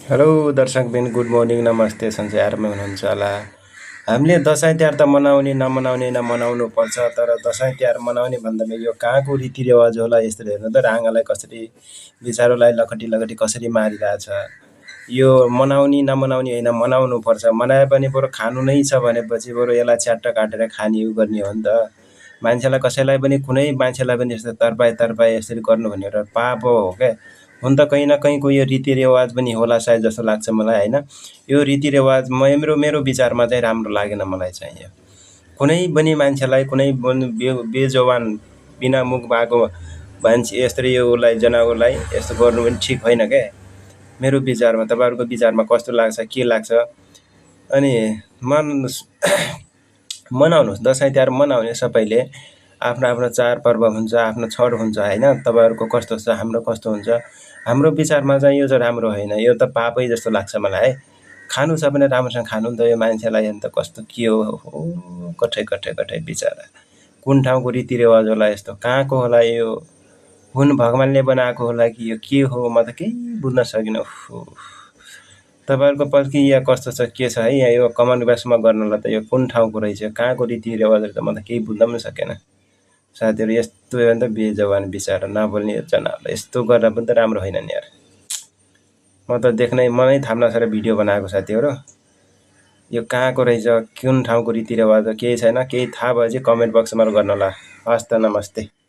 Hello दर्शकबिन good morning नमस्ते सन्चै आरामै हुनुहुन्छ होला। हामीले दसैँ तिहार त मनाउने नमनाउने मनाउनु पर्छ, तर दसैँ तिहार मनाउने भन्दामा यो कहाँको रीतिरिवाज होला। यस्तो हेर्नु त राँगालाई कसरी बिचारोलाई लखटी लखटी कसरी मारिरहेछ। यो मनाउने नमनाउने होइन, मनाउनु पर्छ। मनाए पनि बरु खानु नै छ भनेपछि बरु यसलाई च्याट्ट काटेर खाने उ गर्ने हो नि त। मान्छेलाई कसैलाई पनि कुनै मान्छेलाई पनि यस्तो तरपाई तरपाई यसरी गर्नु भने एउटा पाप हो क्या। हुन त कहीँ न कहीँको यो रीतिरिवाज पनि होला सायद जस्तो लाग्छ मलाई होइन। यो रीतिरिवाज मेरो मेरो विचारमा चाहिँ राम्रो लागेन मलाई चाहिँ। यो कुनै पनि मान्छेलाई कुनै पनि बेजवान बिना मुख भएको मान्छे यसरी यो उसलाई जनावरलाई यस्तो गर्नु पनि ठिक होइन क्या मेरो विचारमा। तपाईँहरूको विचारमा कस्तो लाग्छ, के लाग्छ? अनि मनाउनुहोस्, दसैँ तिहार मनाउने सबैले। आफ्नो आफ्नो चाडपर्व हुन्छ, आफ्नो छठ हुन्छ होइन। तपाईँहरूको कस्तो छ, हाम्रो कस्तो हुन्छ। हाम्रो विचारमा चाहिँ यो चाहिँ राम्रो होइन, यो त पापै जस्तो लाग्छ मलाई है। खानु छ भने राम्रोसँग खानु नि त। यो मान्छेलाई अन्त कस्तो के हो कठै कठै कठै बिचरा। कुन ठाउँको रीतिरिवाज होला यस्तो, कहाँको होला यो, कुन भगवान्ले बनाएको होला कि यो के हो, म त केही बुझ्न सकिनँ। तपाईँहरूको प्रक्रिया कस्तो छ, के छ है यहाँ यो कमेन्ट बक्समा गर्नुलाई त। यो कुन ठाउँको रहेछ, कहाँको रीतिरिवाजहरू त म त केही बुझ्न पनि सकेन। साथीहरू यस्तो हो भने त बेजवान बिचरा नबोल्ने जनावरलाई यस्तो गर्दा पनि त राम्रो होइन नि यार। म त देख्नै मनै थाहा नसकेर भिडियो बनाएको साथीहरू। यो कहाँको रहेछ, कुन ठाउँको रीतिरिवाज केही छैन, केही थाहा भए चाहिँ कमेन्ट बक्समा गर्नु होला। हस् त नमस्ते।